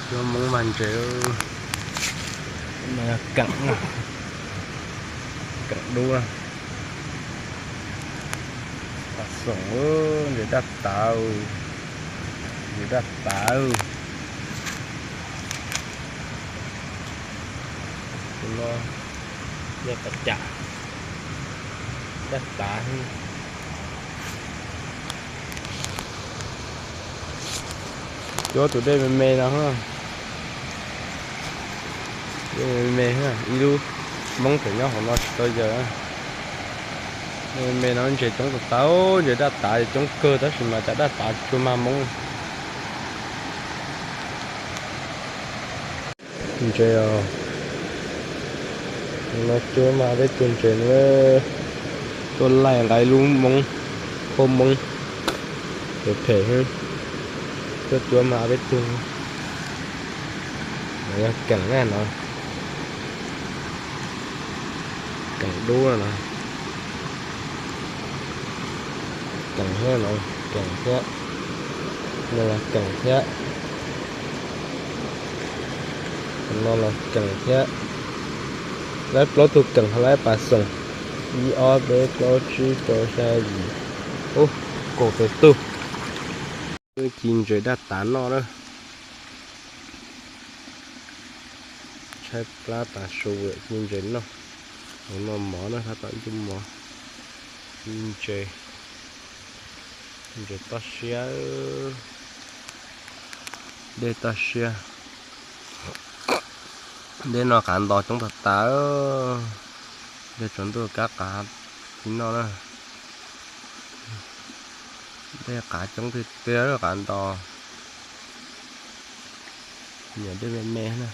Cuab Hmoob mag ntses, keem, keem dub na. Pas xoom, ntses daj tav, ntses daj tav. Tus no yog pas cam, daj tav. Cuab tus dej me me no, dej me me, ib lub Hmoob tseem nyob hauv no tsis tau yawm. Dej me me no ntses coob tas tas, ntses daj tav coob kawg tab sis mas cas daj tav tsuas mag Hmoob. Ntses os, no cuab mag peb tug ntses na. Tuaj laij nqa ib lub Hmoob, khaub Hmoob, phem phem, tuaj cuab mag peb tug. No yog keem na no, keem dub no, keem thiab no, keem thiab, no los keem thiab, no los keem thiab. Lawv plaub tug keem, lawv pas xoom, ib ob peb plaub tsib rau xya yim, ub, kaum tawm tug. Ci ntses daj tav noj na. Tshaib plab tas su, ci ntses noj. Hauv no mov na, tab tom ntuj mov. Ci ntses, ntses toj siab, dej toj siab. Dej no qav ntos coob tas tas, dej tsaus ntuj kab qav tsis noj na. Dej qav coob tiag tiag, qav ntos, nyiam dej me me na.